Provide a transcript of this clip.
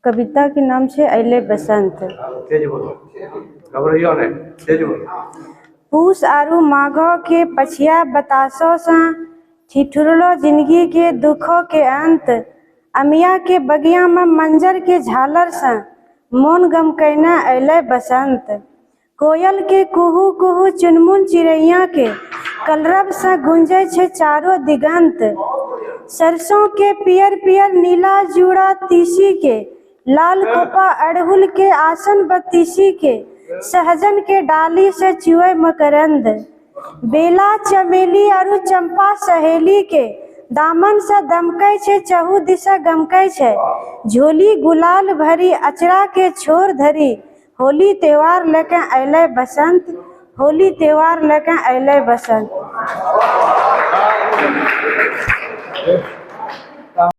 कविता के नाम छै अयलै बसंत। तेज बोलो, घबराइयो नहीं, तेज बोलो। पूस आरू माघो के पछिया बतासो सँ ठिठुरलो जिनगी के दुखो के अंत। अमिया के बगिया मे मंजर के झालर सँ मोन गमकैने अयलै बसंत। कोयल के कुहू कुहू, चुनमुन चिड़ैया के कलरव सँ गूंजै छै चारो दिगंत। सरसों के पियर पियर, नीला जूड़ा तीसी के लाल खोपा, अड़हुल के आसन बत्तीसी के सहजन के डाली सँ चुऐ मकरंद। बेला चमेली आरू चंपा सहेली के दामन सँ दमकै छै, चहु दिशा गमकै छै। झोली गुलाल भरि, अचरा के छोर धरि, होली त्योहार लऽ कऽ अयलै बसंत, होली त्योहार लऽ कऽ अयलै बसंत।